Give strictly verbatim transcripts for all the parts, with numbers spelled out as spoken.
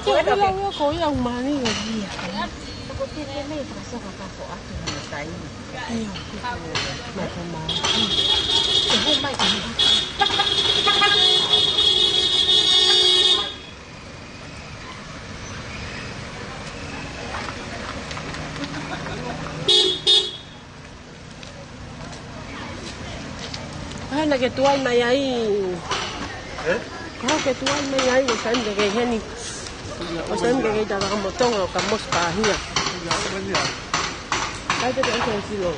Ko e lau ia ko ia ʻoku mani ia. Ko e teke mei fakasaka ka ko atu na tai. Ia. Mai ko mai. Ko mai ko mai. Hana ke tuai mai ai. Eh? Ko ke tuai mai ai, ʻo sai ke kei heni. ʻO sai ke kei tala ka motonga ʻo ka mos pahia. Kai te te ʻosi silo.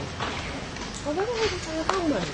Ko te te ʻosi silo mai.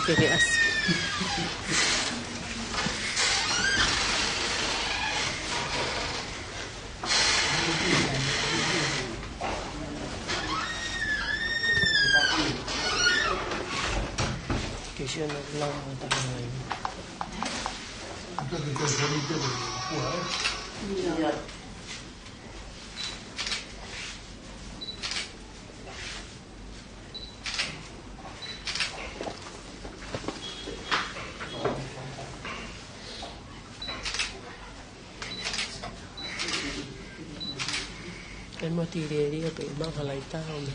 Okay, okay, yes. Ke sio na lau mo taha mai. Ia. Tiri e lia pe mau ha laitā ʻo me.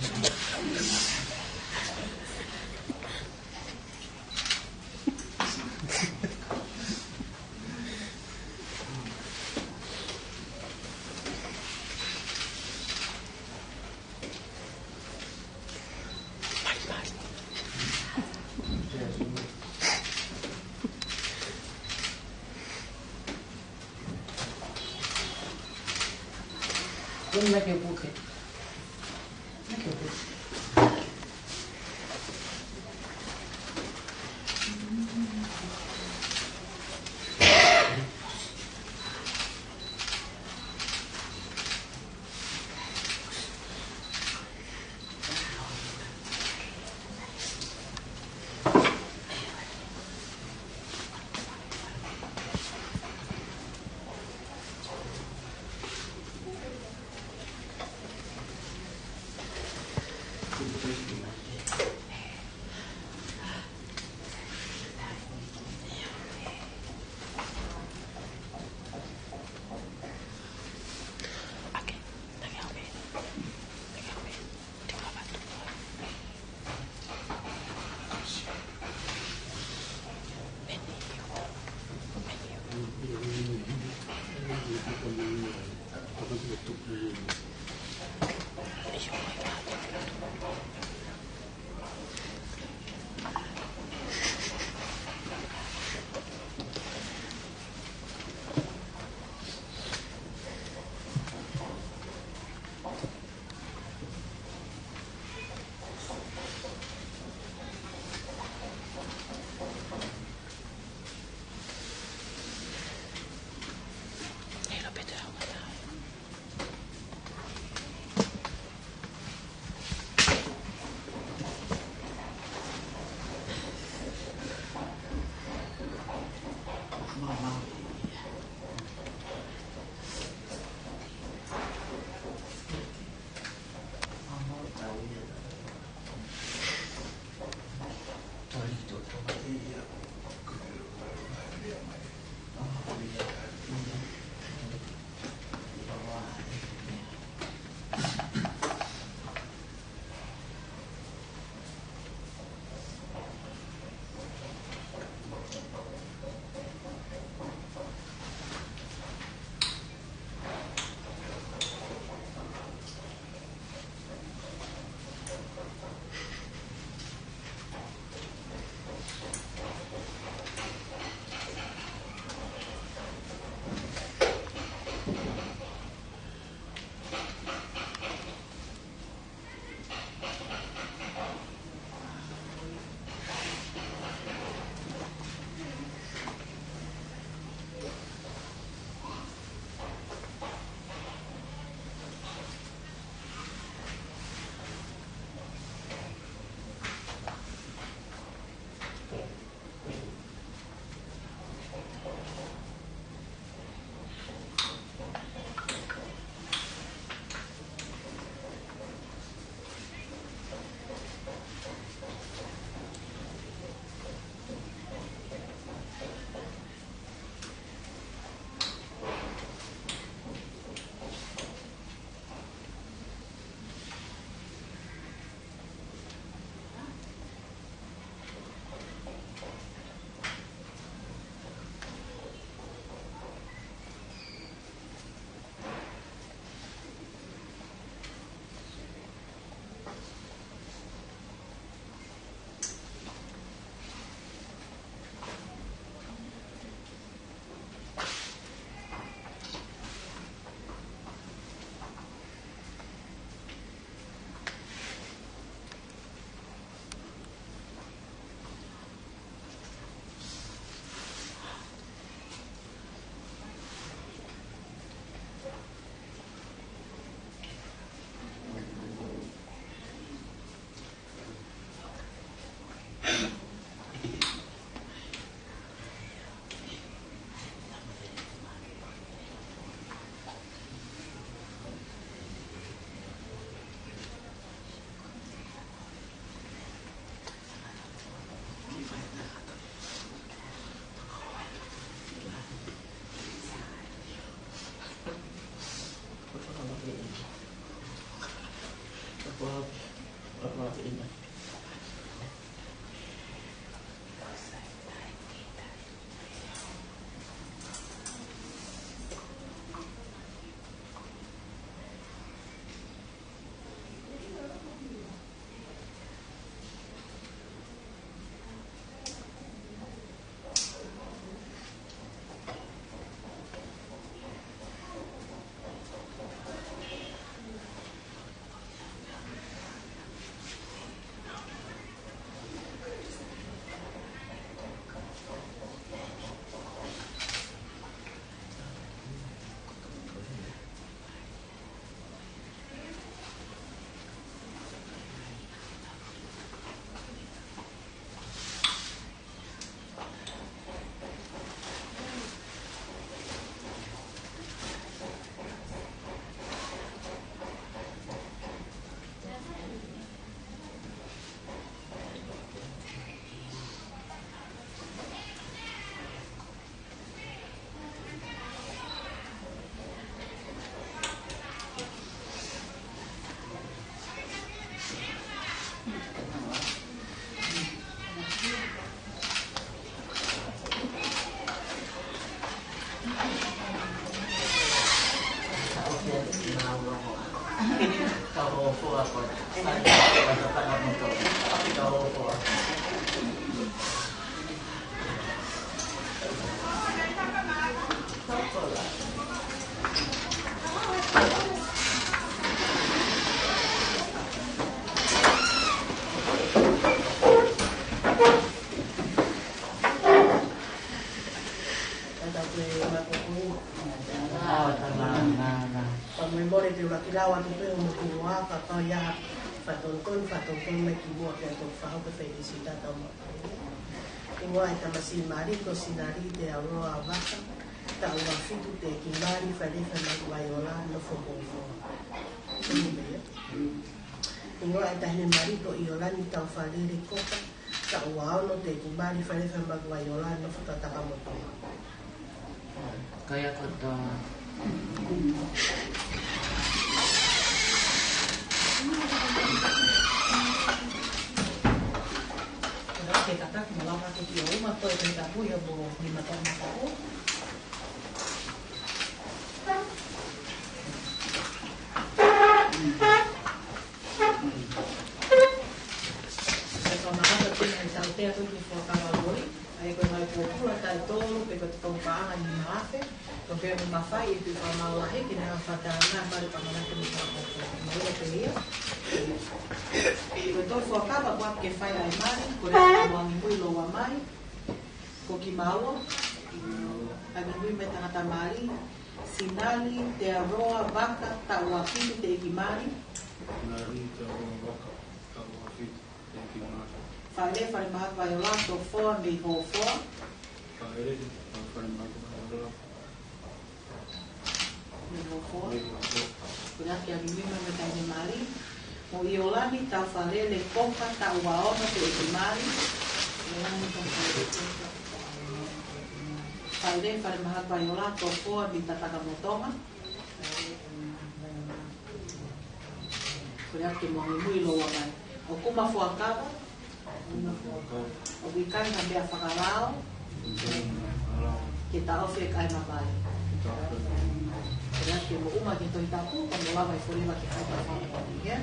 Fakamolemole te u laki lau atu pē hoʻomou tuʻunga, ka ko ia fakatonutonu, fakatonutonu mai ki muʻa pea toki fakahoko e felisitā tau maʻu. Hingoa e tamasiʻi mali ko Sinali Tearoa Vaka, taʻu uafitu, teʻeki mali, Fale Fale Makuaiola, nofo Hōfoa. Hingoa e taʻahine mali ko ʻIolani Taufalele Koka, taʻu uaono, teʻeki mali, Fale Fale Makuaiola, nofo Takamotoa. Ko ia kotoa. Ke kātaki mo lava ke kiʻi ʻomai e Tohi Tapu ia mo ni mata mata o. Sai, ko e tau tau ki he fuakava loi, ʻa ia ko e ngaahi pōpula taʻu tolu, pe ko e tau paʻanga ni mafe, ko e pea mo mafai ʻi he fakamālō lahi ki he ngaahi fakatātā mali pāmana ki he fuakava. Mālō pē ia. Ko e tau fuakava kuo ke fai ai mali, ko e lea mo angimui lōua mai, ko kimaua, angimui mai tangata mali, Sinali Tearoa Vaka, taʻu uafitu, teʻeki mali. Sinali Tearoa Vaka, taʻu uafitu, teʻeki mali. Fale Fale Makuaiola, Tofoa mei Hōfoa. Fale Fale Makuaiola. Mei Hōfoa. Mei Hōfoa. Ko ia ke angimui mai e taʻahine mali. Mo ʻIolani Taufalele Koka, taʻu uaono, teʻeki mali. Fale Fale Makuaiola, Tofoa mei Takamotoa. Ko ia ke mo angimui lōua mai. ʻOku ma fuakava. ʻOku ʻikai ha meʻa fakalao ke taʻofi e kakai mamahi. Ko ia ke mo ʻuma ki he Tohi Tapu, ka mo lava ʻi he foliva ke fai ka fai. ʻI he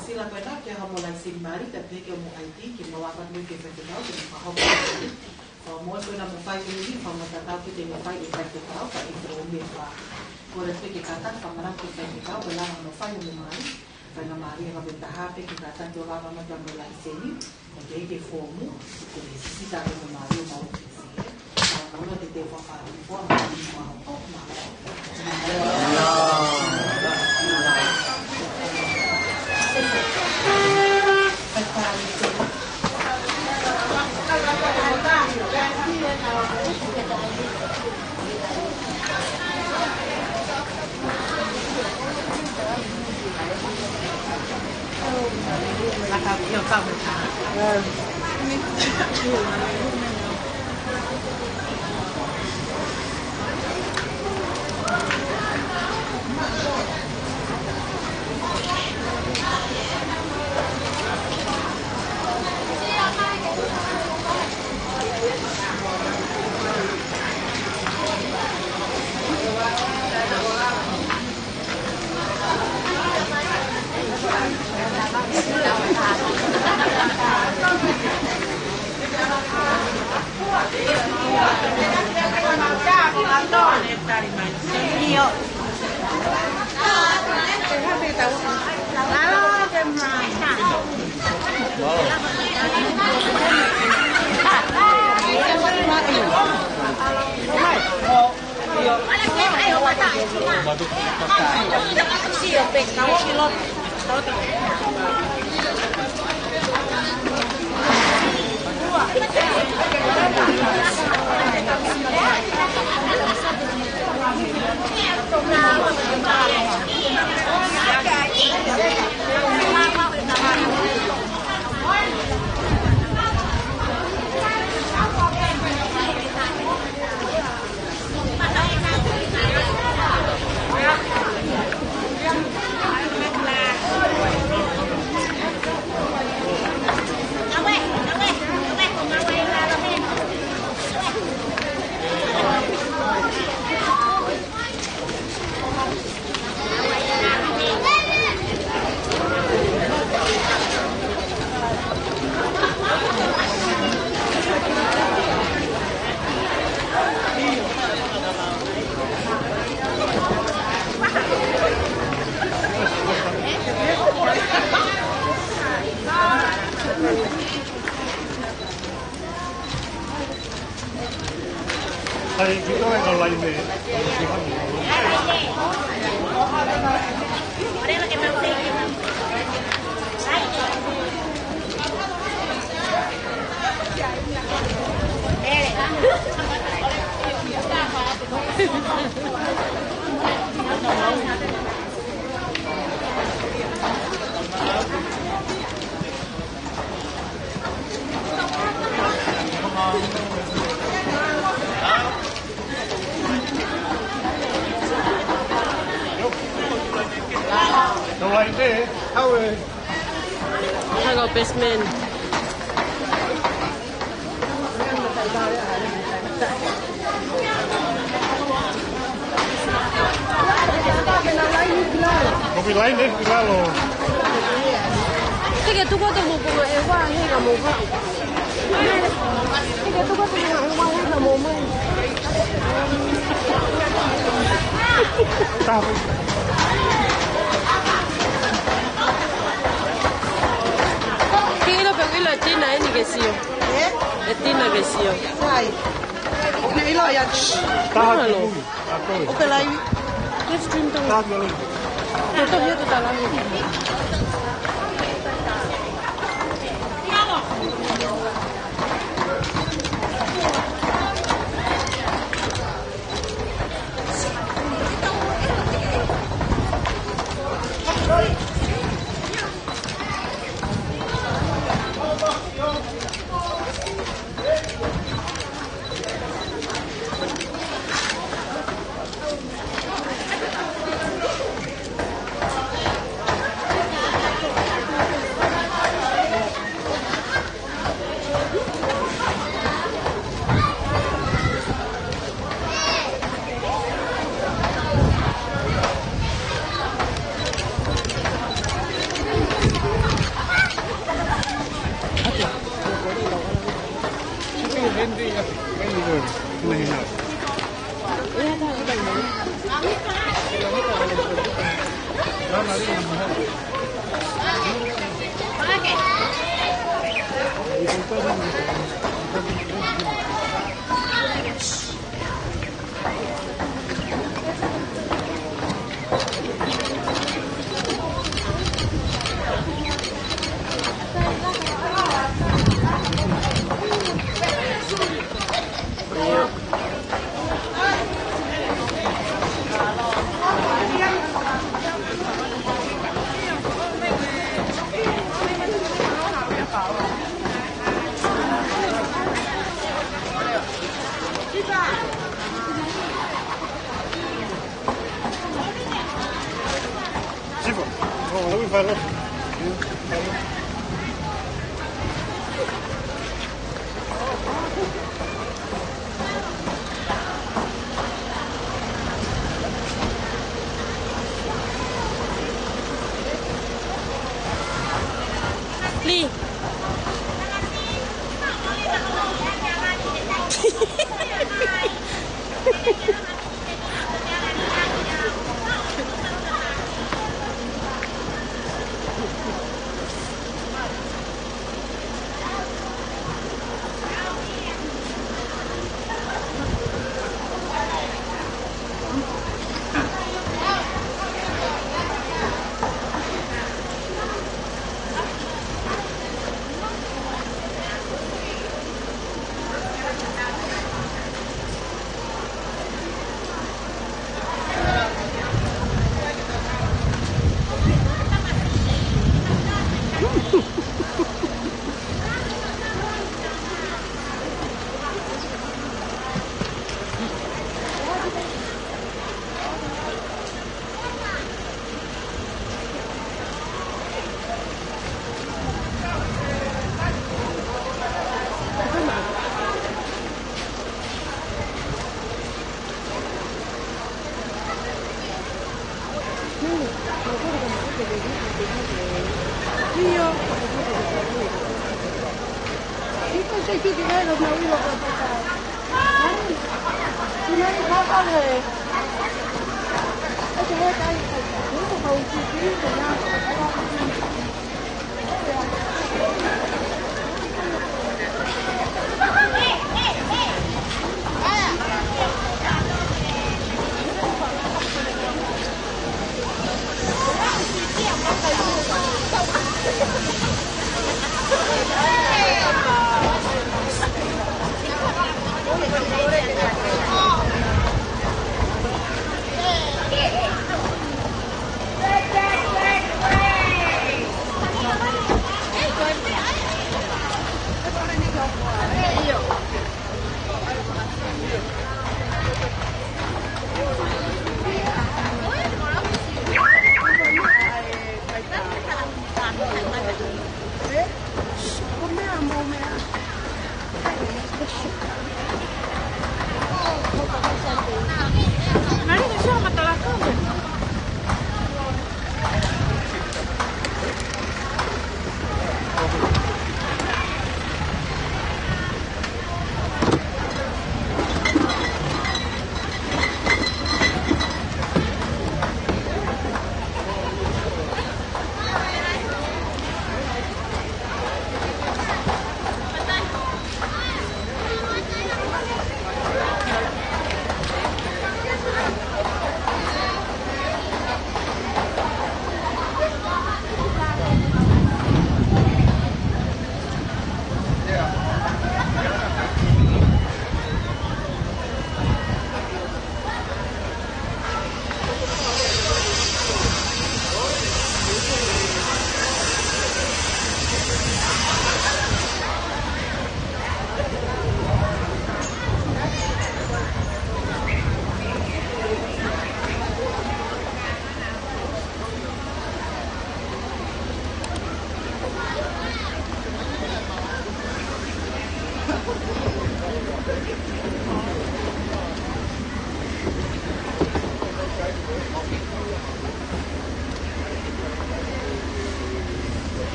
sila ko ena, ke hamo laiseni mali, pea pehē ki hoʻomo ʻaitī, ke mo lava atu ke fai ke tau, ke mo fakahoko. Mo e ko ena mo fai ko e liliu, fakamatala pē te mo fai e faifekau, fai e folofola mo e fai. Kole pē ke kātaki fakamanatu ki he faifekau, ko e lava mo fai mo mai. Faingamālie ka pē taha pē ke kātaki ʻo lava mo e tamu laiseni. Ko e ke foomu, ko e sisitā pē mo mai mo ke si. Ka mo lo te te fakafaifua mo mo mo. Hai, kita yang kau lain deh. Hang on, best man. Kopi lain ē, ki lalo. Te ke tuku atu mo konga ʻe ua, he ka mo ka. Te ke tuku atu mo konga ʻe ua, he ka mo mai. Tapu. Ke ʻilo pē ʻilo e tina eni ke sio. Ē? E tina ke sio. Sai. ʻOku ke ʻilo ia. Taha. Halo. Ui, a toi. ʻOku ke laivi. Ke stream tau. Taha ki a laivi. Ke tohi atu ta laivi. Sifo. Oh, let me find out. Lee.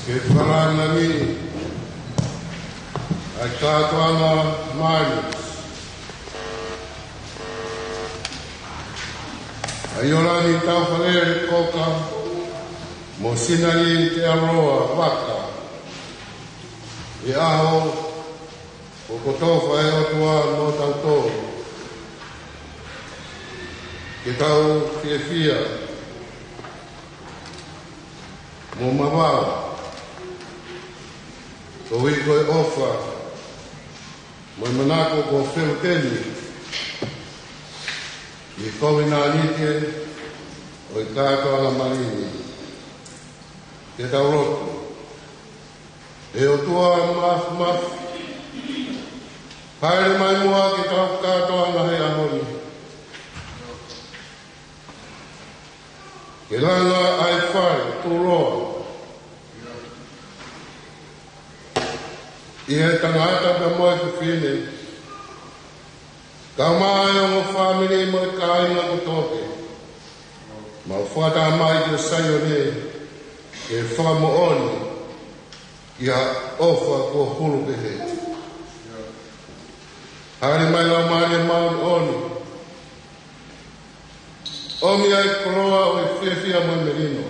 Ke fakalangilangiʻi ʻa e kātoanga mali ʻa ʻIolani Taufaʻele Koka mo Sinali Tealoa Vaka, ʻi he ʻaho ʻoku kotofa ʻe he ʻOtua mo tautolu, ke tau fiefia mo mavae koeʻuhi ko e ʻofa mo e manako kuo feluteni ʻi he kovinānite ʻo e kātoanga mali ni. Ke tau lotu. ʻE ʻOtua Māfimafi, haʻele mai muʻa ki hotau kātoanga he ʻaho ni. Ke langa ʻa e fai tuʻuloa ʻi he tangata pea mo e fefine, kae ʻumaʻā e ongo fāmili mo e kāinga kotoa pē. Mau fakataha mai ki Saione ke fakamoʻoni ʻi he ʻofa kuo hulu pehē. Haʻele mai Laumālie Māʻoniʻoni, ʻomi ʻa e koloa ʻo e fiefia mo e melino,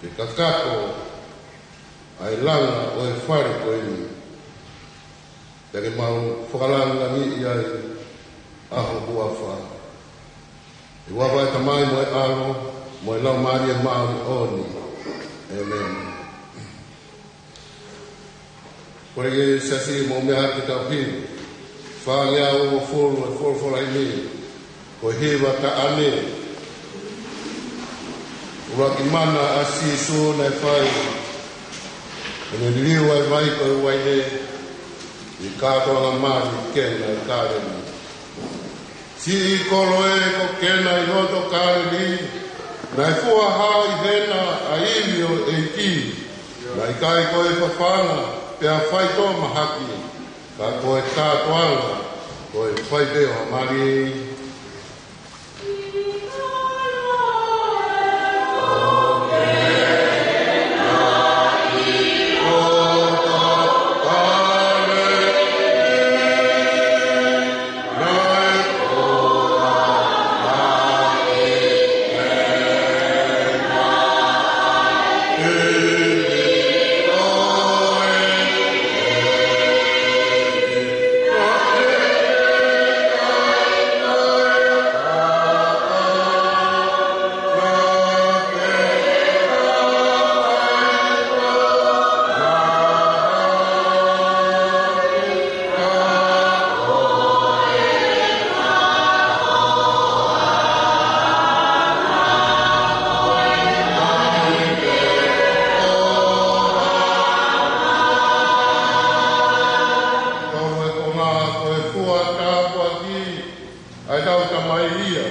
ke kakato ʻa e langa ʻo e fale ko eni, pea ke mau fakalangilangiʻi ai ʻa ho huafa. ʻI he huafa ʻo e Tamai mo e ʻAlo mo e Laumālie Māʻoniʻoni. ʻĒmeni. Ko e siasi, mou meʻa atu ke tau himi. Fāngeau uofulu ʻo e folofola himi, ko e hiva taʻane. ʻUluaki mana ʻa Sīsū naʻe fai, ʻene liliu ʻa e vai ko e uaine ʻi he kātoanga mali ʻi Kena ʻi Kāleli. Siʻi kolo ē, ko Kena ʻi loto Kāleli, naʻe fua hao ʻi hena ʻa e ivi ʻo e ʻEiki. Naʻe ʻikai ko e fafanga pea faitoʻo mahaki, ka ko e kātoanga, ko e fai pē ʻo ha mali. Tolu e konga ko e fua tāpuaki ʻa ʻetau Tamai ia.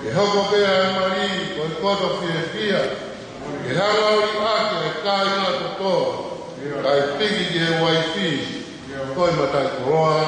Ke hoko pē ʻa e mali ko e koto fiefia, ke hanga ʻo liʻaki ʻa e kāinga kotoa, kae piki ki he uaifi ko e mataʻikoloa.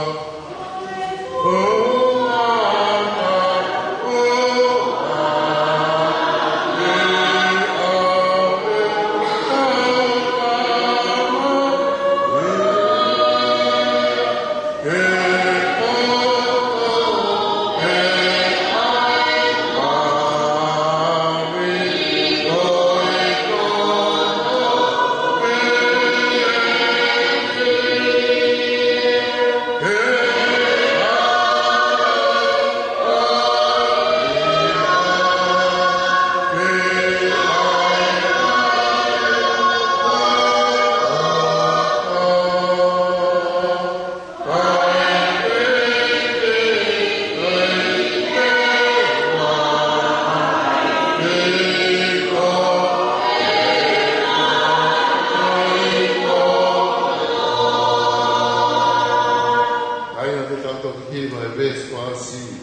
Kāinga, te tau toki hiva e veesi fāsiʻi,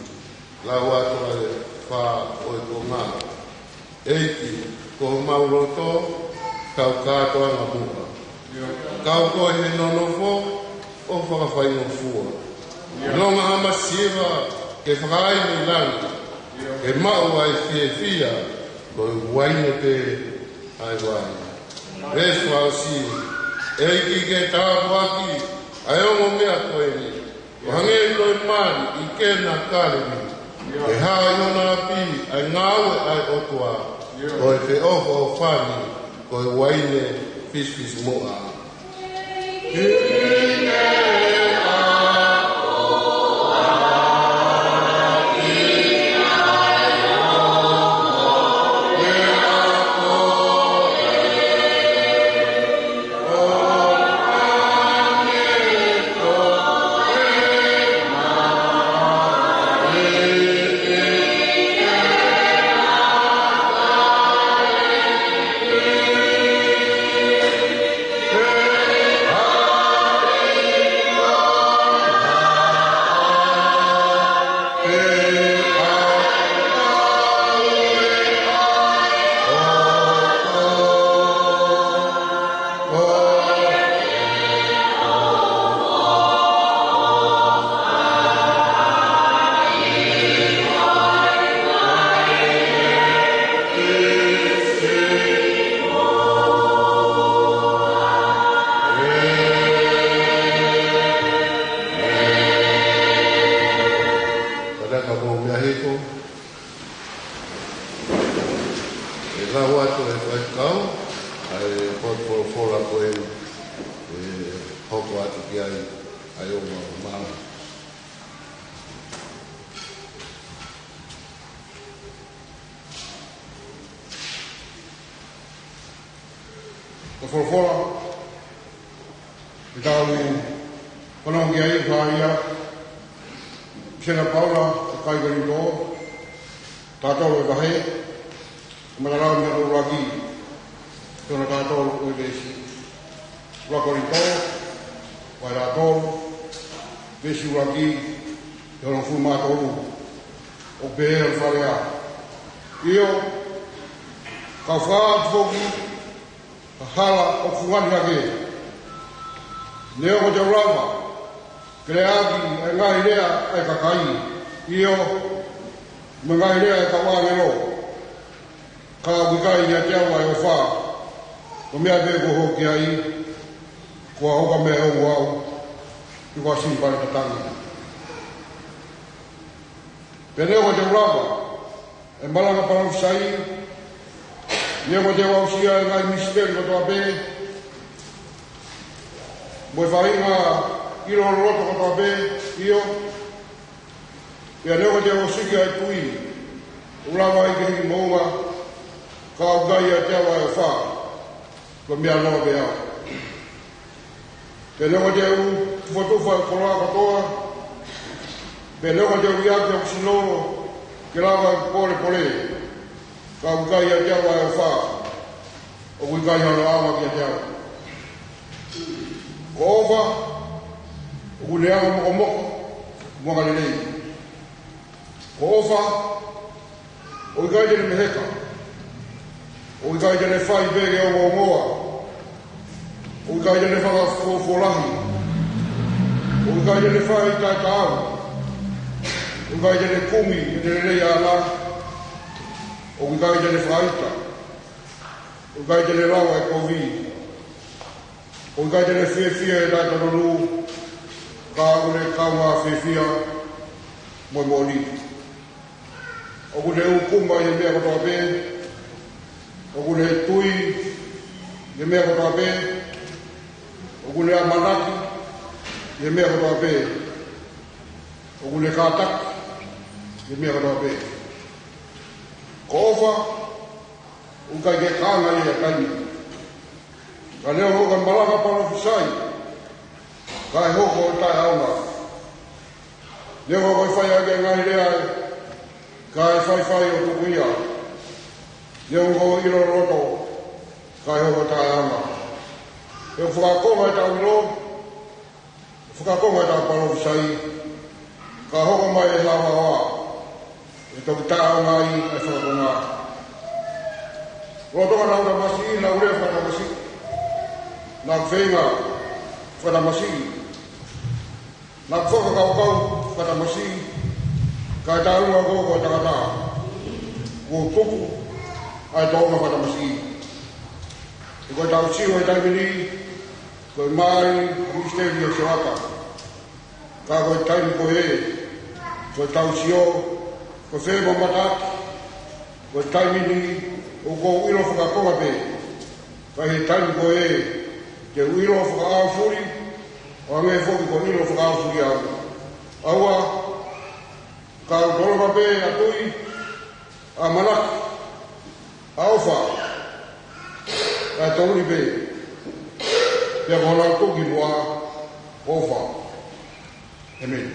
lau atu ʻa e fā ʻo e konga. ʻEiki, ko homau loto, tau kātoanga muʻa. Kau koe he nonofo ʻo fakafaingofua. ʻIlonga ha masiva ke fakaai mei langi, ke maʻu ʻa e fiefia ko e uaine pē ʻa e vai. Veesi fakaʻosi. ʻEiki ke tāpuakiʻi ʻa e ongo meʻa ko eni, ʻo hangē ko e mali ʻi Kena Kaleli. Ke hā ʻi hona ʻapi ʻa e ngāue ʻa e ʻOtua, ko e feʻofoʻofani ko e uaine fisifisimuʻa. Ka naʻa ka mou meʻa hifo, ʻe lau atu ʻe he faifekau ʻa e potu folofola ko eni, ʻe hoko atu ki ai ʻa e ongo maama. Ko e folofola ʻe tau fanongo ki ai, ko ia ʻa Sena Paula ʻa e kakai Kolinitō, taha tolu ʻo e vahe, ʻo matalau mei hono ʻuluaki ki hono taha tolu ʻo e veesi. ʻUluaki Kolinitō, vahe taha tolu, veesi ʻuluaki ki hono hongofulu mā tolu. ʻOku pehē hono fakalea: ʻIo, kau fakaʻatu foki ha hala ʻoku fungani hake, neongo te u lava ke lea ʻaki ʻa e ngaahi lea ʻa e kakai, ʻio, mo e ngaahi lea ʻa e kau ʻāngelo, ka ʻoku ʻikai ʻiate au ʻa e ʻofa, ko e meʻa pē kuo u hoko ki ai, ko ha ukamea ʻe ongo au, pe ko ha sinipale tatangi. Pea neongo te u lava ʻa e malanga palōfisai, neongo te u aʻusia ʻa e ngaahi misiteli kotoa pē, mo e faʻahinga ʻilo loloto kotoa pē, ʻio, pea neongo te u ʻosiki ʻa e tui ʻoku lava ai ke hiki moʻunga, ka ʻoku ʻikai ʻiate au ʻa e ʻofa, ko e meʻa noa pē ia. Pea neongo te u tufatufa ʻa e koloa kotoa, pea neongo te u liʻaki hoku sino ke lava ke u pōlepole, ka ʻoku ʻikai ʻiate au ʻa e ʻofa, ʻoku ʻikai hano ʻaonga kiate au. Ko e ʻofa ʻoku ne angamokomoko mo angalelei. Ko e ʻofa ʻoku ʻikai te ne meheka, ʻoku ʻikai te ne fai pē ke ongoongoa, ʻoku ʻikai te ne fakafuofuolahi, ʻoku ʻikai te ne fai taʻetaau, ʻoku ʻikai te ne kumi ʻene lelei ʻaʻana, ʻoku ʻikai te ne fakaita, ʻoku ʻikai te ne lau ʻa e kovi, ʻoku ʻikai te ne fiefia he taʻetononū, ka ʻoku ne kaungā fiefia mo e moʻoni. ʻOku ne ʻūkuma ʻi he meʻa kotoa pē, ʻoku ne tui ʻi he meʻa kotoa pē, ʻoku ne ʻamanaki ʻi he meʻa kotoa pē, ʻoku ne kātaki ʻi he meʻa kotoa pē. Ko e ʻofa ʻoku ʻikai ke kaanga ia ʻi ha taimi. Ka neongo ko e malanga palōfisai, ka ʻe hoko ʻo taʻeʻaonga. Neongo ko e fai ʻaki ʻa e ngaahi lea, ka ʻe faifai ʻo tuku ia. Neongo ko e ʻilo loloto, ka ʻe hoko ʻo taʻeʻaonga. He ʻoku fakakonga ʻetau ʻilo, fakakonga ʻetau palōfisai, ka hoko mai ʻe he haohaoa, ʻe toki taʻeʻaonga ai ʻa e fakakonga. Lolotonga naʻa ku tamasiʻi, naʻa ku lea fakatamasiʻi, naʻa ku feinga fakatamasiʻi, naʻa ku fakakaukau fakatamasiʻi, ka ʻi he taʻeʻaonga ko e tangata, kuo u tuku ʻa e tōʻonga fakatamasiʻi. Ko ʻetau sio he taimi ni, ko e mali ʻa e misiteli ʻo e sioʻata. Ka ko e taimi ko ē, ko ʻetau sio, ko e fēmamaʻaki, ko e taimi ni, ʻoku ou ʻilo fakakonga pē. Ka he taimi ko ē, te u ʻilo fakaʻaufuli, ʻo hangē foki ko e ʻilo fakaʻaufuli au. ʻAua, ka u tolonga pē ʻa e tui, ʻa e ʻamanaki, ʻa e ʻofa, ʻa e toloni pē. Pea ko e lau tuki muʻa, ʻofa. ʻĒmeni.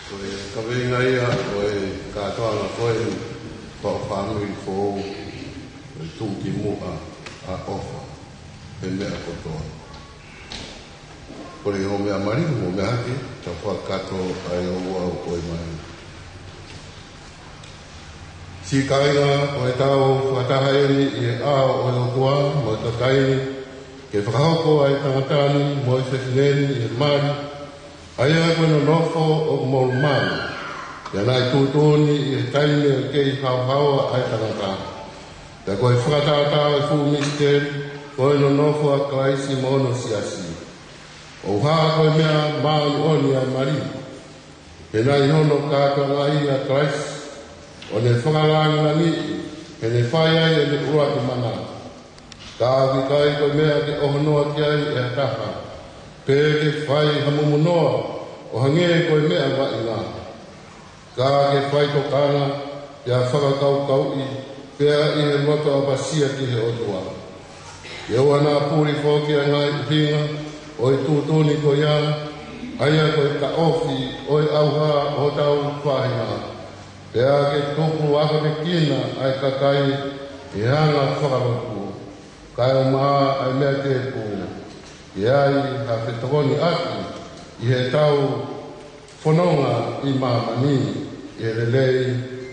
Ko e kaveinga ia ʻo e kātoanga ko eni, ko e fāmili foʻou, ko e tuʻukimuʻa ʻa e ʻofa he meʻa kotoa. Ko e ʻū meʻa mali, ʻū meʻa hake, tau fakakakato ai ʻo ua ko e mali. Siʻi kāinga, ko ʻetau fakataha eni ʻi he ʻao ʻo e ʻOtua mo e kakai ni, ke fakahoko ʻa e tangata ni mo e fefine ni ʻi he mali, ʻa ia ko e nonofo ʻoku molumalu, pea naʻe tuʻutuʻuni ʻi he taimi ʻoku kei haohaoa ʻa e tangata. Pea ko e fakatātā ʻo e fuʻu misiteli, ko e nonofo ʻa Kalaisi mo hono siasi. ʻOku hā ko e meʻa māʻoniʻoni ʻa e mali, he naʻe ʻi hono kātoangaʻi ʻa Kalaisi, ʻo ne fakalāngilangiʻi, he ne fai ai ʻene ʻuluaki mana. Ka ʻoku ʻikai ko e meʻa ke ʻohonoa ki ai ʻe ha taha, pe ke fai ha mumunoa ʻo hangē ko e meʻa vaʻinga. Ka ke faitokanga, pea fakakaukauʻi, pea ʻi he loto ʻapasia ki he ʻOtua. Ke ʻoua naʻa puli foki ʻa e ngaahi ʻuhinga ʻo e tuʻutuʻuni ko ia, ʻa ia ko e taʻofi ʻo e ʻauha ʻo hotau faʻahinga. Pea ke tupu ʻakamekina ʻa e kakai ʻi he anga fakalotu. Kae ʻumaʻā ʻa e meʻa tēpū, ke ʻi ai ha fetokoniʻaki ʻi heʻetau fononga ʻi māmani, ʻi he lelei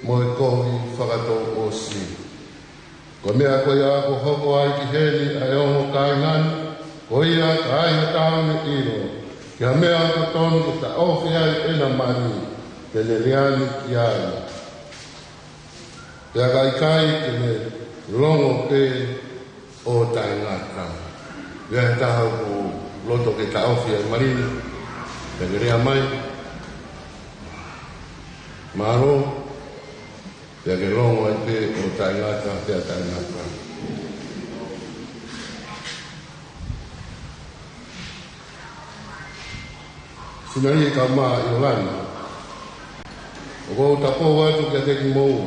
mo e kovi fakatouʻosi. Ko e meʻa ko ia kuo hoko ai ki heni ʻa e ongo kāinga ni, ko ia ka ai ha taha ʻoku ne ʻilo ki ha meʻa ʻoku totonu ke taʻofi ai ʻena mali, ke ne lea ni ki ai. Pea ka ʻikai, ke ne longo pē ʻo taʻengata. Pea ha taha ʻoku loto ke taʻofi ʻa e mali ni, pea ke lea mai. Mālō. Pea ke longo ai pē ʻo taʻengata, pea taʻengata. Sinalī kae ʻumaʻā ʻIolani, ʻoku ou tapou atu kiate kimoua,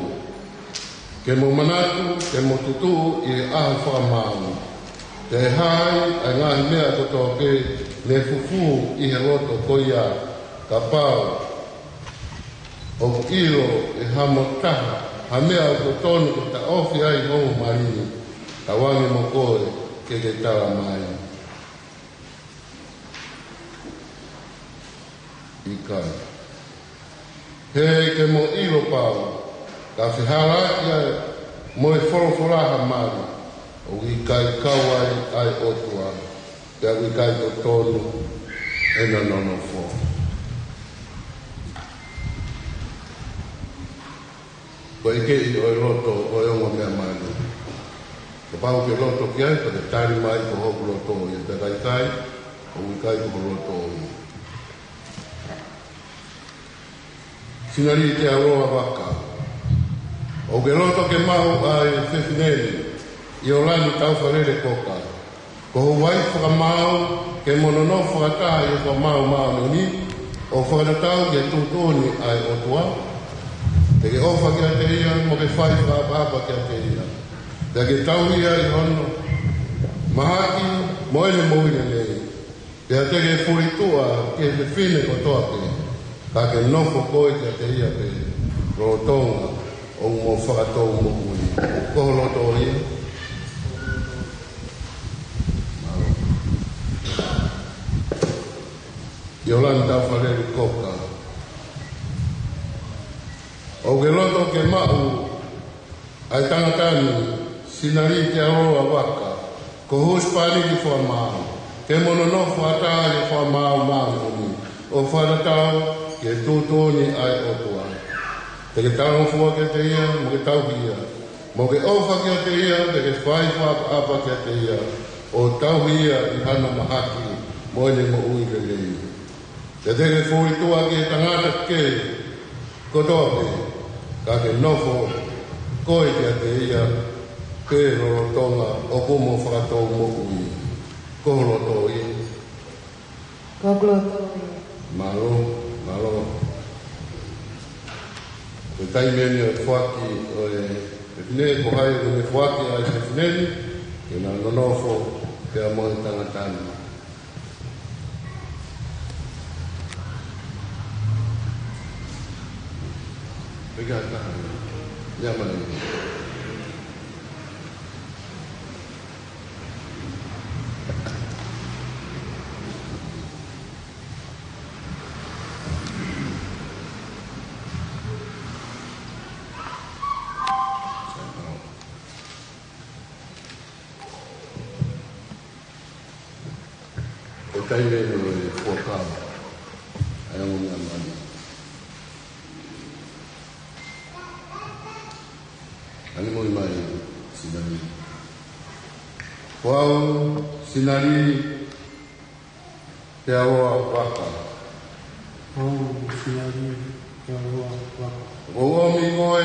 ke mou manatu, ke mou tutuʻu ʻi he ʻaho fakamaau, ke hā ai ʻa e ngaahi meʻa kotoa pē ne fufū ʻi he loto ko ia, kapau ʻoku ʻilo ʻe hamou taha ha meʻa ʻoku totonu ke taʻofi ai hoʻo mali ni, tauange mo koe ke ke tala mai. ʻIkai. He ke mou ʻilo pau, ka fehālaaki ai mo e folofola ha mali, ʻoku ʻikai kau ai ʻa e ʻOtua, pea ʻoku ʻikai totonu ʻena nonofo. Ko e ʻekeʻi ʻo e loto ʻo e ongo meʻa mali. Kapau ʻoku ke loto ki ai, pea ke tali mai ko hoku loto ia, pea ka ʻikai, ʻoku ʻikai ko ho loto ia. Sinalī Tealoa Vaka, ʻoku ke loto ke maʻu ʻa e fefine ni, ʻIolani Taufalele Koka, ko ho uaifi fakamaau, ke mo nonofo fakataha ʻi he fakamaau māʻoniʻoni, ʻo fakatatau ki he tuʻutuʻuni ʻa e ʻOtua? Te ke ʻofa kiate ia, mo ke fai fakaʻapaʻapa kiate ia, pea ke tauhi ia ʻi hono mahaki mo ʻene moʻui lelei. Pea te ke fulituʻa ki he fefine kotoa pē, ka ke nofo koe kiate ia pē, lolotonga ʻo mo fakatou moʻui. Ko ho loto ia? ʻIolani Taufalele Koka, ʻoku ke loto ke maʻu ʻa e tangata ni, Sinalī Tealoa Vaka, ko ho husepāniti fakamaau, ke mo nonofo fakataha ʻi he fakamaau māʻoniʻoni, ʻo fakatatau Ke tuʻutuʻuni ʻa e ʻOtua. Te ke talangofua kiate ia, mo ke tauhi ia. Mo ke ʻofa kiate ia, te ke fai fakaʻapaʻapa kiate ia, ʻo tauhi ia ʻi hano mahaki mo ʻene moʻui lelei. Te te ke foʻi tuʻa ki he tangata kehe kotoa pē, ka ke nofo koe kiate ia pē lolotonga ʻoku mo fakatou moʻui. Ko ho loto ia. Ko hoku loto ia. Mālō, mālō. Ko e taimi eni ʻo e foaki ʻo e fefine, ko hai ʻoku ne foaki ʻa e fefine ni, ke na nonofo pea mo e tangata ni. Pea ka taha, ia mani. Ko e taimi eni ʻo e fuakava ʻa e ongo meʻa mani. Tangi muʻa mai, Sinali. Ko au, Sinali Tealoa Vaka. Ko au, Sinali Tealoa Vaka. ʻOku ou ʻomi koe,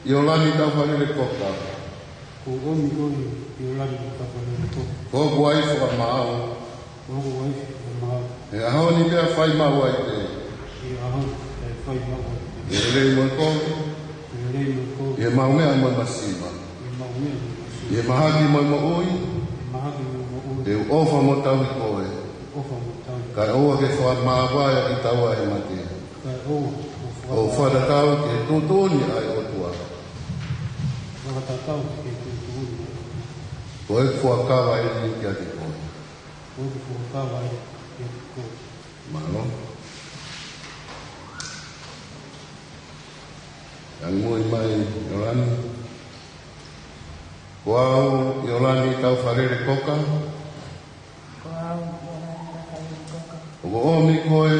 ʻIolani Taufalele Koka. ʻOku ou ʻomi koe, ʻIolani Taufalele Koka. Ko hoku uaifi fakamaau. Ko hoku uaifi fakamaau. He ʻaho ni pea fai maʻu ai pē. He ʻaho ni pea fai maʻu ai pē. ʻI he lelei mo e kovi. ʻI he lelei mo e kovi. ʻI he maʻumeʻa mo e masiva. ʻI he maʻumeʻa mo e masiva. ʻI he mahaki mo e moʻui. ʻI he mahaki mo e moʻui. Te u ʻofa mo tauhi koe. ʻOfa mo tauhi. Kae ʻoua ke fakamāvae ʻa kitaua ʻe he mate. Kae ʻoua ʻo faka- ʻO fakatatau ki he tuʻutuʻuni ʻa e ʻOtua. Fakatatau ki he tuʻutuʻuni ʻa e ʻOtua. Ko e fuakava eni kiate koe. Ko e fuakava eni kiate koe. Mālō. Tangi muʻa mai, ʻIolani. Ko au, ʻIolani Taufalele Koka. Ko au, ʻIolani Taufalele Koka. ʻOku ou ʻomi koe,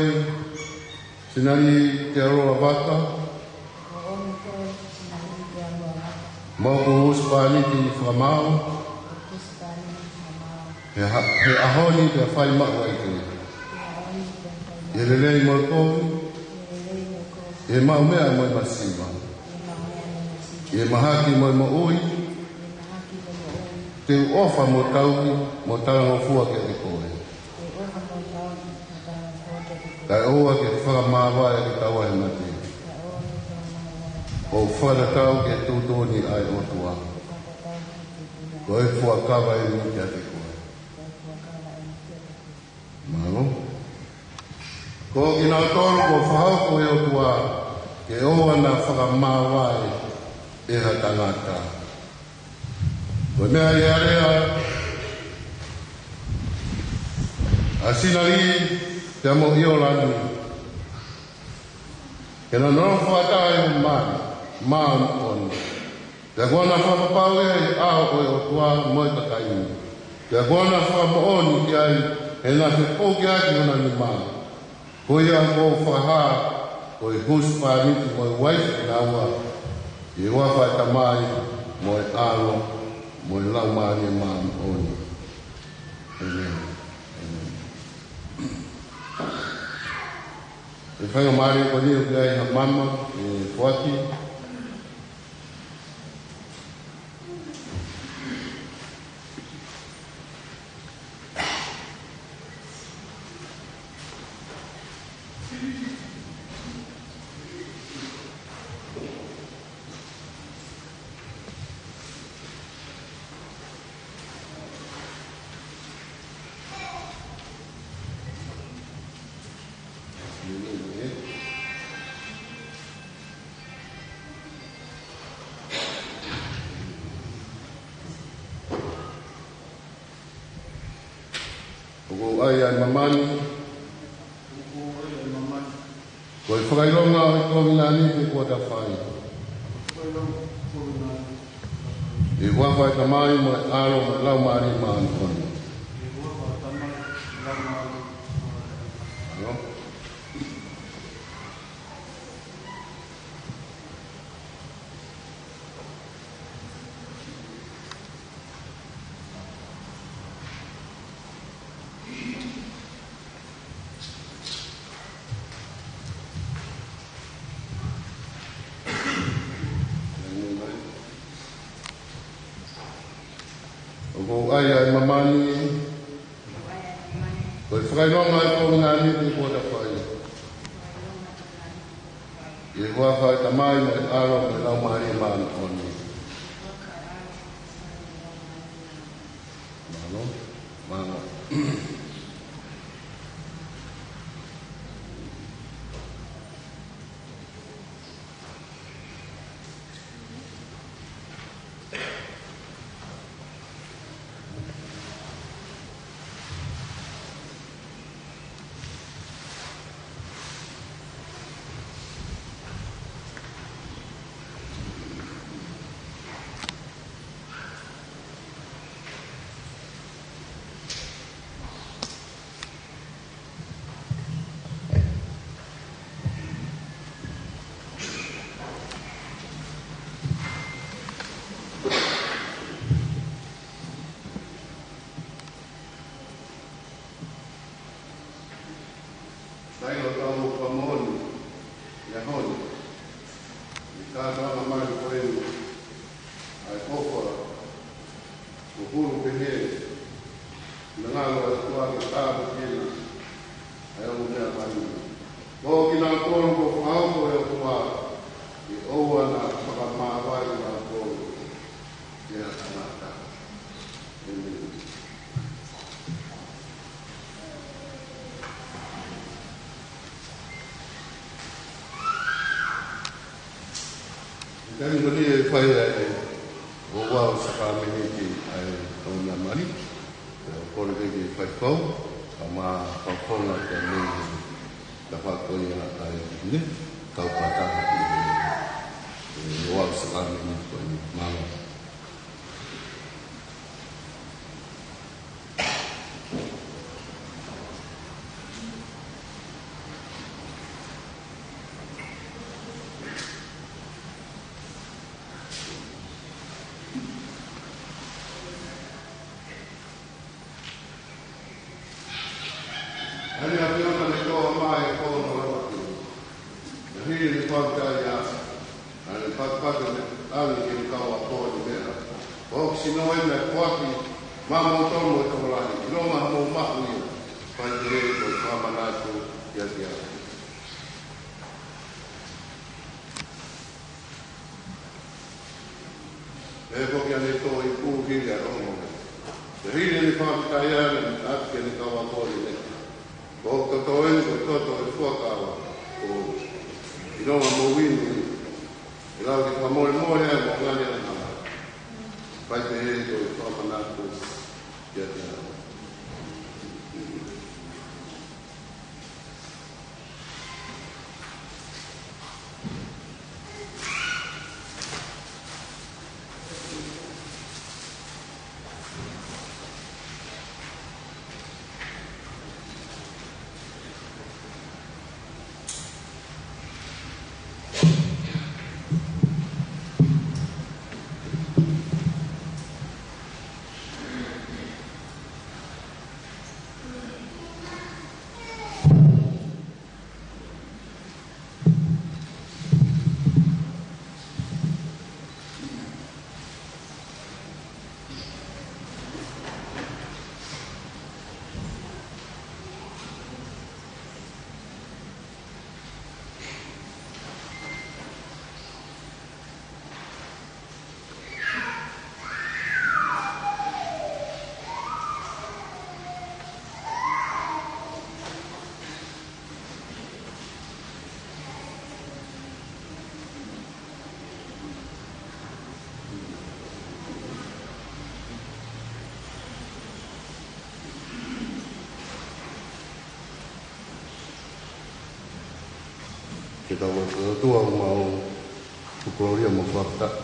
Sinali Tealoa Vaka. ʻOku ou ʻomi koe, Sinali Tealoa Vaka. Mo hoku husepāniti fakamaau. Mo hoku husepāniti fakamaau. He ha-, he ʻaho ni pea fai maʻu ai pē. He ʻaho ni pea fai maʻu. ʻI he lelei mo e kovi. ʻI he lelei mo e kovi. ʻI he maʻumeʻa mo e masiva. ʻI he maʻumeʻa mo e masiva. ʻI he mahaki mo e moʻui. ʻI he mahaki mo e moʻui. Te u ʻofa mo tauhi mo talangofua kiate koe. Te u ʻofa mo tauhi mo talangofua kiate koe. Kae ʻoua ke fakamāvae ʻa kitaua ʻe he mate. Kae ʻoua ke fakamāvae ʻa kitaua. ʻO fakatatau ki he tuʻutuʻuni ʻa e ʻOtua. ʻO fakatatau ki he tuʻutuʻuni ʻa e ʻOtua. Ko e fuakava eni kiate koe. Ko e fuakava eni kiate koe. Mālō. Ko kinautolu kuo fakahoko ʻe he ʻOtua ke ʻoua naʻa fakamāvae ʻe ha tangata. Ko e meʻa ʻi he alea ʻa Sinali pea mo ʻIolani, ke na nofo fakataha ʻi he maama māʻoniʻoni. Pea kuo na fakapapauʻi ʻa e ʻao ʻo e ʻOtua mo e kakai ni. Pea kuo na fakamoʻoni ki ai, he naʻe fepōki ʻaki hona nima. Ko ia kuo u fakahā, ko e husepāniti mo e uaifi kinaua, ʻi he huafa ʻo e Tamai, mo e ʻAlo, mo e Laumālie Māʻoniʻoni. ʻĒmeni. ʻĒmeni. ʻE faingamālie ko eni ʻoku ʻi ai ha maama ʻe foaki. ʻOku ou ʻai ʻa e maama ni. Ko e fakaʻilonga ʻo e kovinānite kuo ta fai. ʻI he huafa ʻo e Tamai mo e ʻAlo mo e Laumālie Māʻoniʻoni. ʻAlo. Ko e ʻai ʻa e māmani, ko e fakaʻilonga ʻa e kaveinga ni kuo ta fai. ʻI he huafa ʻo e Tamai mo e ʻAlo mo e Laumālie Māʻoniʻoni. Mālō, mālō. Sai lo tau fakamoʻoni ʻi he ʻaho ni, ʻi he kātoanga mali ko eni, ʻa e ʻofa, ʻo hulu pehē, ʻi he ngalo ʻa e ʻOtua ke tāpuekina ʻa e ongo meʻa mali. Ko kinautolu kuo fakahoko ʻe he ʻOtua, ke ʻoua naʻa fakamāvae kinautolu ʻe ha tangata. ʻĒmeni. Taimi ko eni ʻe fai ai ʻa e ouau sākalamēniti ʻa e ongo meʻa mali. ʻOku ou kole ke fai fau, ka mau fakafofonga ke ne ta fakoia ʻa e ne, kau pata ʻi he ouau sākalamēniti ko eni. Mālō. ʻA ia ke ʻoua naʻa ne toʻo mai ʻa e fono ʻo e ʻOtua. Naʻe hili ʻene fakafetaʻi ʻa ʻene fakapaki ʻo ne ʻange ki he kau ako ʻa e meʻa. ʻOku sino ʻene foaki maʻa moutolu mo e tokolahi, ʻilonga hoʻomou maʻu ia, fai pehē ko e fakamanatu kiate au. Pea ko ia ne toe iku hili ʻa e ongo. Pea hili ʻene fakafetaʻi ʻa ʻene ʻatu ki he kau ako ʻo ne, ko e toto eni ko e toto ʻo e fuakava, ʻo ʻilonga hoʻomou inu ia, ʻe lava ke fakamolemole ai ʻa e ngaahi angahala. Fai pehē ko e fakamanatu kiate au. Ke tau ʻOtua ʻoku mau tukulaulia mo fakafetaʻi.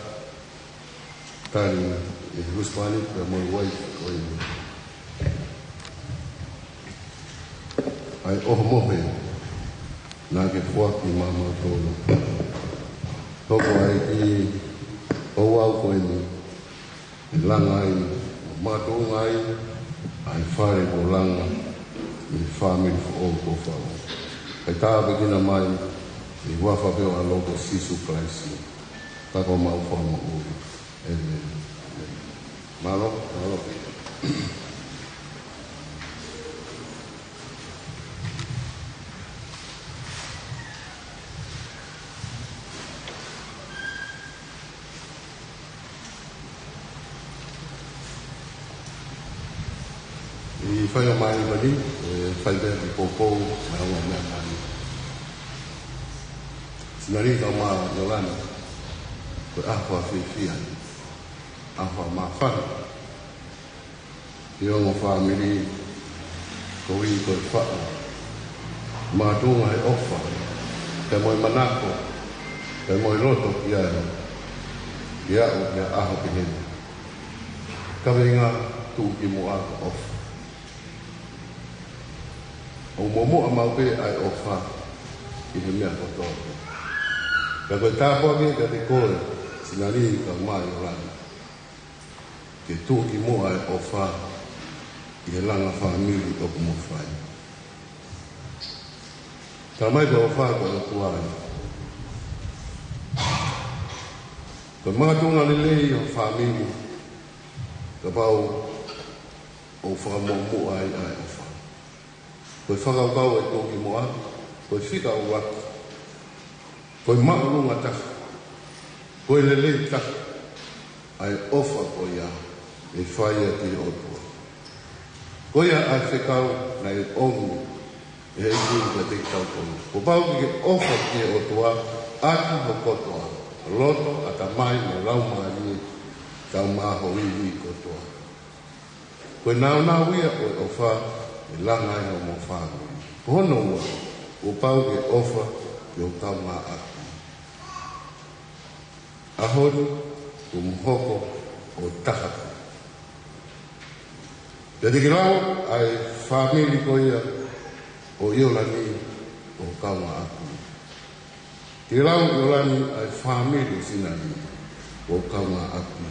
Tali ʻe he husepāniti pea mo e uaifi ko eni ʻa e ʻohomohe naʻa ke foaki maʻa mautolu. Hoko ai ki he ouau ko eni, ʻe langa ai, ʻo makatuʻunga ai ʻa e fale kuo langa ʻi he fāmili foʻou kuo fai. Kae tāpuekina mai ʻi he huafa pē ʻo ho ʻAlo ko Sīsū Kalaisi, ka ko homau Fakamoʻui. ʻĒmeni. Mālō, mālō. ʻI he fai ʻo mālie mali, ʻe fai pē ʻa e poupou maʻa e ongo meʻa mali. Sinalī kae ʻumaʻā ʻIolani, ko e ʻaho fiefia, ʻaho māfana. ʻI he ongo fāmili, koeʻuhi ko e faʻu makatuʻunga he ʻofa, pea mo e manako, pea mo e loto ki ai, ʻi he aʻu ki he ʻaho pehē ni. Kaveinga: Tuʻukimuʻa ko e ʻOfa. ʻOku muʻomuʻa maʻu pē ʻa e ʻofa ʻi he meʻa kotoa pē. Pea ko e tāpuaki kiate koe, Sinalī kae ʻumaʻā ʻIolani, ke tuʻukimuʻa e ʻofa ʻi he langa fāmili ʻoku mo fai. Talamai ko e ʻofa ko e ʻOtua ia. Ko e makatuʻunga lelei ʻo e fāmili, kapau ʻoku fakamuʻomuʻa ai ʻa e ʻofa. Ko e fakakaukau ʻo e tuʻukimuʻa, ko e fika ʻuluaki, ko e māʻolunga taha, ko e lelei taha ʻa e ʻofa ko ia ʻe fai ʻaki ʻe he ʻOtua. Ko ia ʻa e fekau naʻe ʻomi ʻe he ʻEiki kiate kitautolu: Kuo pau ke ke ʻofa ki he ʻOtua ʻaki ho kotoa, loto, ʻatamai mo e laumālie, kae ʻumaʻā ho ivi kotoa. Ko e nāunau ia ʻo e ʻofa ʻe langa ai hoʻomo fāmili. Ko hono ua, kuo pau ke ke ʻofa ki ho kaungāʻapi. ʻAho ni, kuo mo hoko ʻo taha. Pea te ke lau ʻa e fāmili ko ia ʻo ʻIolani ko ho kaungāʻapi. Te ke lau, ʻIolani, ʻa e fāmili ʻo Sinalī ko ho kaungāʻapi.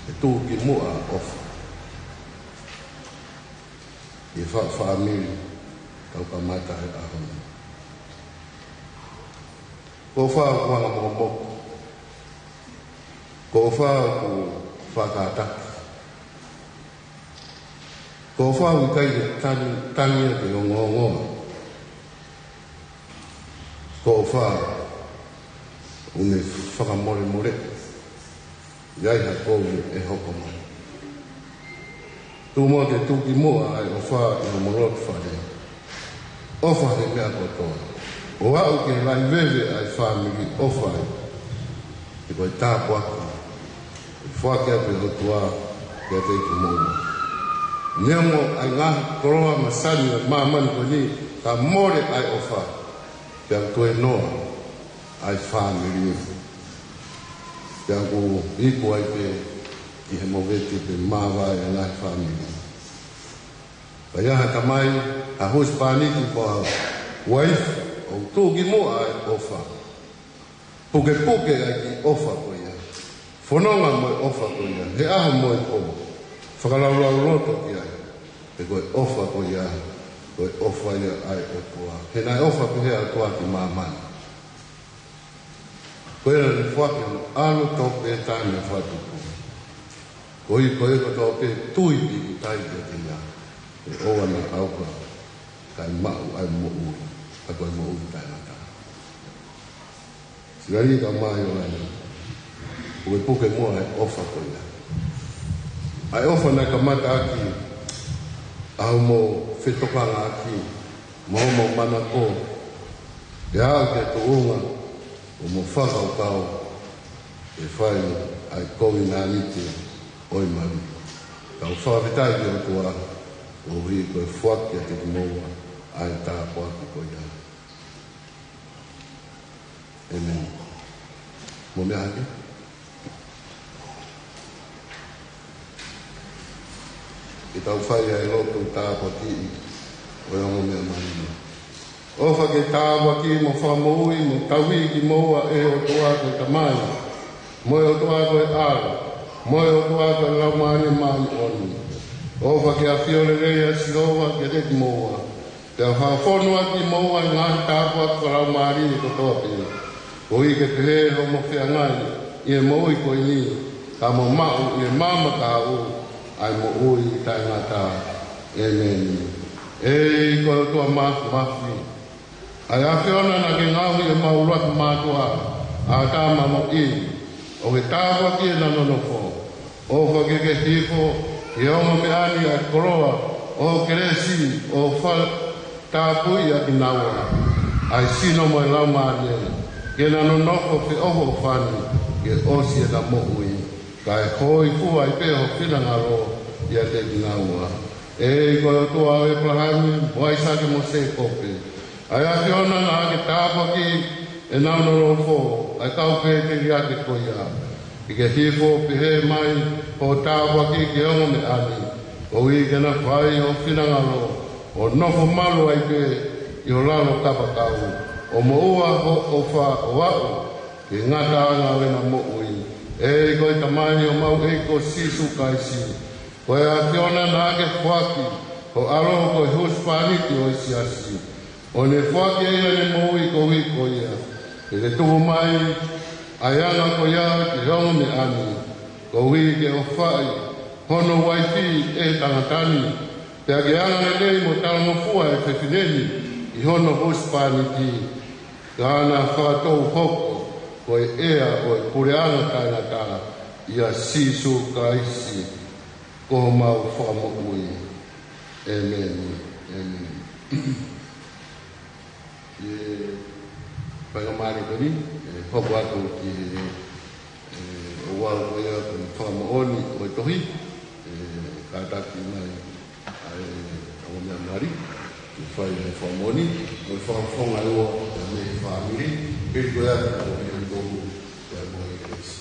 ʻE tuʻukimuʻa ʻa e ʻofa ʻi he faʻu fāmili tau kamata he ʻaho ni. Ko e ʻofa ʻoku anga mokomoko. Ko e ʻofa ʻoku fakakātaki. Ko e ʻofa ʻoku ʻikai ke tangi, tangi ʻaki e ongoongoa. Ko e ʻofa ʻoku ne fakamolemole ʻi ai ha kovi ʻe hoko mai. Tuku muʻa ke tuʻukimuʻa ʻa e ʻofa ʻi homo loto fale. ʻOfa he meʻa kotoa, ʻo aʻu ki he laʻi veve ʻa e fāmili ʻofa ai. He ko e tāpuaki ʻe foaki ʻe he ʻOtua kiate kimoua. Neongo ʻa e ngaahi koloa masani ʻo māmani ko eni, ka mole ʻa e ʻofa, pea ʻoku tuenoa ʻa e fāmili. Pea ʻoku iku ai pē ʻi he movete pe māvae ʻa e ngaahi fāmili. Ka ʻi ai ha tamai, ha husepāniti pe ko ha uaifi ʻoku tuʻukimuʻa ʻa e ʻofa, pukepuke ʻa e kiʻi ʻofa ko ia, fononga mo e ʻofa ko ia he ʻaho mo e pō, fakalaulauloto ki ai, he ko e ʻofa ko ia, ko e ʻofa ia ʻa e ʻOtua. He naʻe ʻofa pehē ʻa e ʻOtua ki māmani. Ko ia naʻa ne foaki hono ʻAlo tofu pē taha naʻe fakatupu, koeʻuhi ko ia kotoa pē ʻe tui ki ai ʻe ʻikai te ne ʻauha, ʻe ʻoua naʻa ʻauha, kae maʻu ʻa e moʻui, ʻa ia ko e moʻui taʻengata. Sinalī kae ʻumaʻā ʻIolani, pukepuke muʻa e ʻofa ko ia. ʻA e ʻofa naʻe kamata ʻaki ʻa hoʻomo fetokangaʻaki mo hoʻomo manako, ʻo aʻu ki he tuʻunga ʻo hoʻomo fakakaukau ke fai ʻa e kovinānite ʻo e mali. Kau fakafetaʻi ki he ʻOtua koeʻuhi ko e foaki kiate kimoua ʻa e tāpuaki ko ia. ʻĒmeni. Mou meʻa hake. Ke tau fai ʻa e lotu tāpuaki ʻo e ongo meʻa mali. ʻOfa ke tāpuakiʻi mo fakamoʻui mo tauhi kimoua ʻe he ʻOtua ko e Tamai, mo e ʻOtua ko e ʻAlo, mo e ʻOtua ko e Laumālie Māʻoniʻoni. ʻOfa ke ʻafio lelei ʻa Sihova kiate kimoua, pea fakafonu ʻaki kimoua ʻa e ngaahi tāpuaki fakalaumālie kotoa pē, koeʻuhi ke pehē hoʻomo feangai ʻi he moʻui ko eni ka mo maʻu ʻi he maama kahaʻu ʻa e moʻui taʻengata. ʻEmeni. ʻEiki ko e ʻOtua Māfimafi, ʻa e ʻAfiona naʻa ke ngaohi ʻemau ʻuluaki mātuʻa, ʻĀtama mo ʻIvi, ʻo ke tāpuakiʻi ʻena nonofo. ʻOfa ke ke hifo ki he ongo meʻa ni ʻa e koloa ʻo ho kelesi, ʻo fakatapui ʻa kinaua, ʻa e sino mo e laumālie, ke na nonofo feʻofoʻofani ke ʻosi ʻena moʻui, kae hōifua ai pē ho finangalo ʻiate kinaua. ʻEiki ko e ʻOtua ʻo ʻĒpalahame mo ʻAisake mo Sēkope, ʻa e ʻAfiona naʻa ke tāpuakiʻi ʻenau nonofo, ʻa e kau pēteliake ko ia. Ke ke hifo pehē mai hoʻo tāpuaki ki he ongo meʻa ni, koeʻuhi ke na fai ho finangalo, ʻo nofo malu ai pē ʻi ho lalo kapakau, ʻo moʻua ho ʻofa ʻo aʻu ki he ngataʻanga ʻo ʻena moʻui. ʻEiki ko e Tamai ʻo homau ʻEiki ko Sīsū Kalaisi, ko e ʻAfiona naʻa ke foaki ho ʻAlo ko e husepāniti ʻo e Siasi, ʻo ne foaki ʻe ia ʻene moʻui koeʻuhi ko ia, ke ke tuku mai ʻa e anga ko ia ki he ongo meʻa ni, koeʻuhi ke ʻofaʻi hono uaifi ʻe he tangata ni, pea ke angalelei mo talangofua ʻa e fefine ni ʻi hono husepāniti, ka na fakatou hoko ko e ʻea ʻo e puleʻanga taʻengata ʻia Sīsū Kalaisi ko homau Fakamoʻui. ʻEmeni. ʻEmeni. ʻI he faingamālie ko eni, ʻe hoko atu ki he, ʻe, ʻo aʻu ko ia ki he fakamoʻoni ʻo e tohi, ʻe, kātaki mai ʻa e ongo meʻa mali, ke fai ʻa e fakamoʻoni, mo e fakafofonga ʻe ua, mei he fāmili, pea ko ia, ko e ongo meʻa mali, pea mo e kelesi.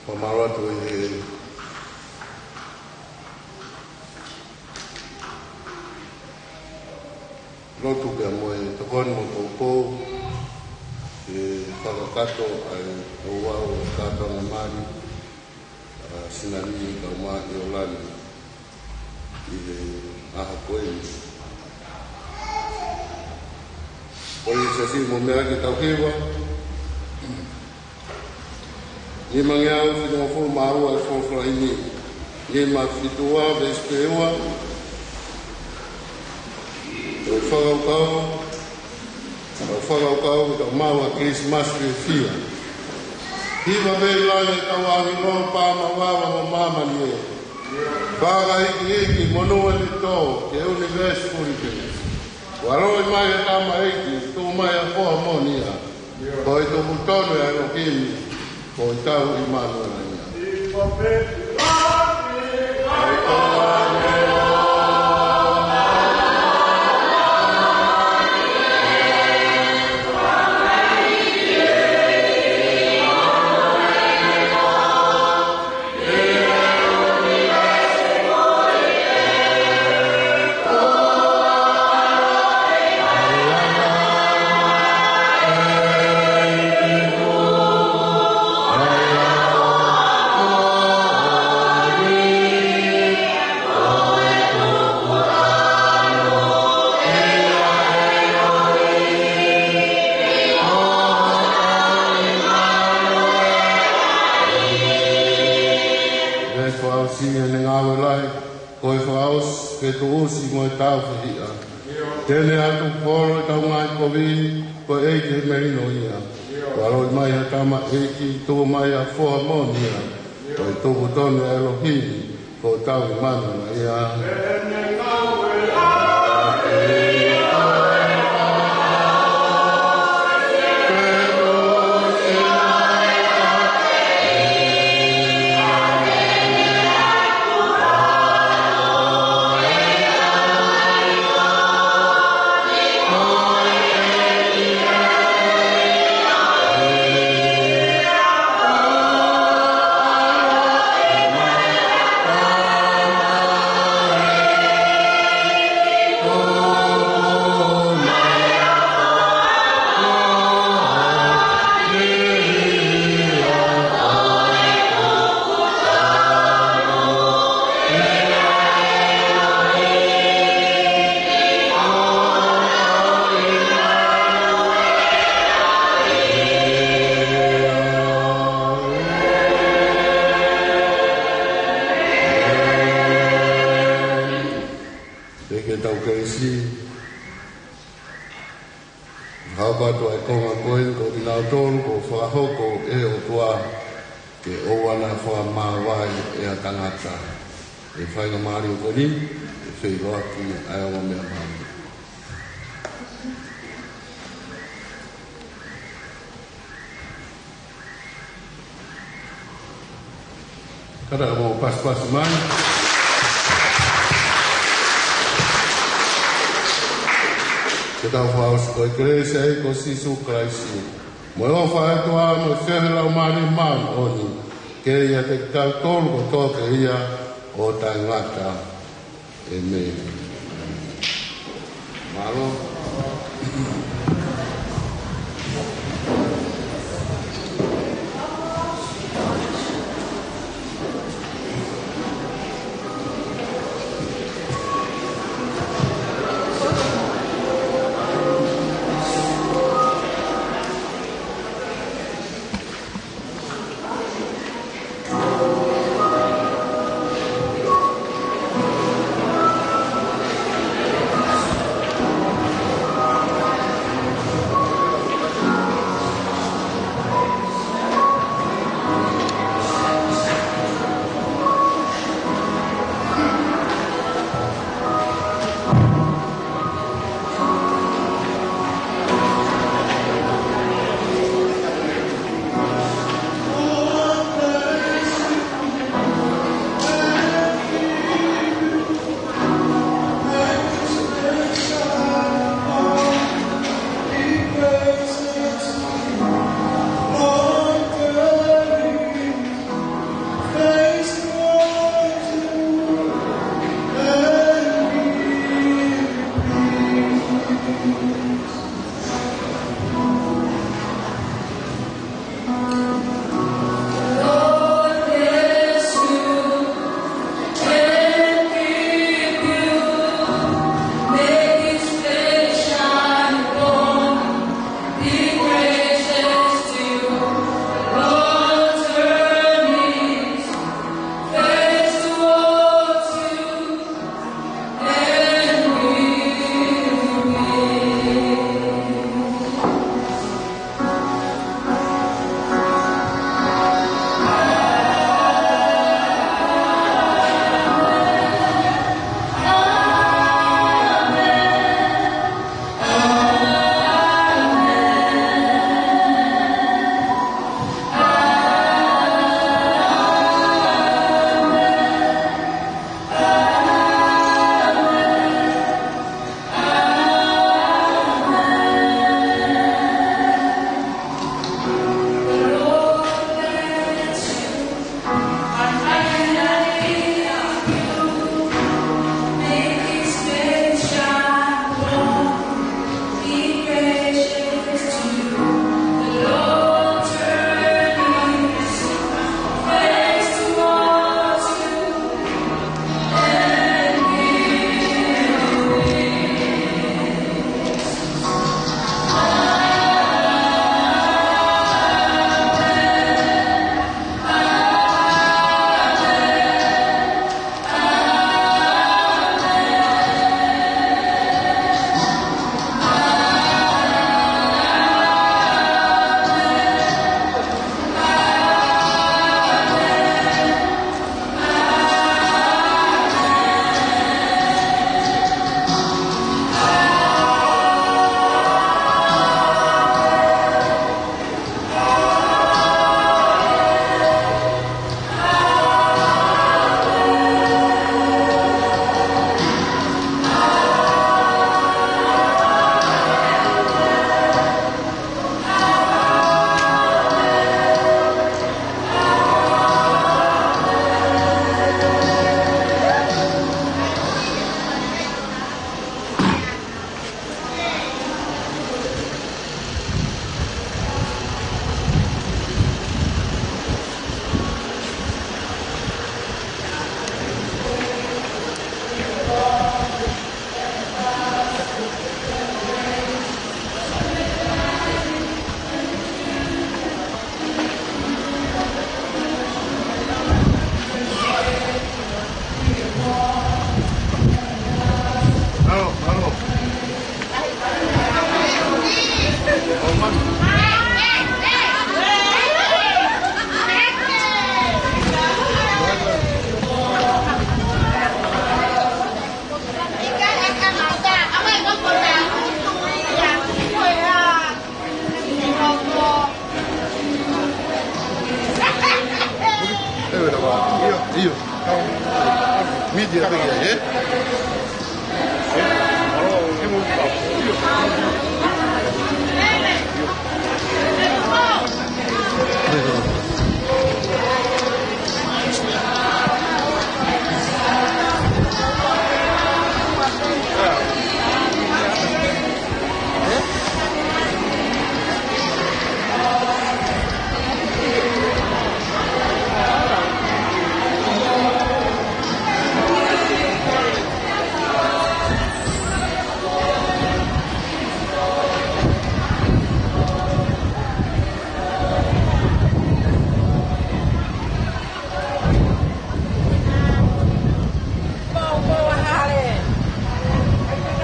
Fakamālō atu ʻi he lotu pea mo e tokoni mo toutou, ʻe fakakakato ai ʻo au ʻo kātanga mali, ʻa Sinani Kaumāʻiolani ʻi he ʻaho ko eni. Ko e siasi mo e meʻa ke tau hiva. Nimangeau fitungofulu mā ua e folofola ʻi he Nima fitu ua veesi ua. Ko e fakakaukau, ko e fakakaukau ke tau maʻu ʻa Kilisimasi fiefia. Hiva pē ʻi langi ʻetau ʻāngelo, pā mavava mo māmani ē. Fakaikiiki monū ʻa e tō ki he ʻunivēsi fulipē. Kuo ʻaloʻi mai ʻa e Tamaiki, tuʻu mai ʻa e Foha moʻoni ia. Ko e tupu tonu ʻa ʻElohimi, ko e tau ʻImanuela ia. Veesi fakaʻosi ʻi he ngāue lahi, ko e fakaʻosi, fetuʻusi mo e tāufehiʻa. Te ne ʻatu polo ʻetau ngaahi kovi, ko e ʻEiki ʻi he melino ia. Kuo ʻaloʻi mai ʻa e Tamaiki, tuʻu mai ʻa e Foha moʻoni ia. Ko e tupu tonu ʻa ʻElohimi, ko e tau ʻImanuela ia. Pea ke tau kelesi. Hau atu ʻa e konga ko eni ko kinautolu kuo fakahoko ʻe he ʻOtua ke ʻoua naʻa fakamāvae ʻe ha tangata. ʻE faingamālie ko eni, ʻe feʻiloaki ʻa e ongo meʻa mālie. Kātaki mou pasipasi mai. Ke tau fakaʻosi. Ko e kelesi ʻa e ʻEiki ko Sīsū Kalaisi, mo e ʻofa ʻa e ʻOtua, mo e feohi ʻa e Laumālie Māʻoniʻoni, ke ʻiate kitautolu kotoa pē ia ʻo taʻengata. ʻĒmeni. Mālō.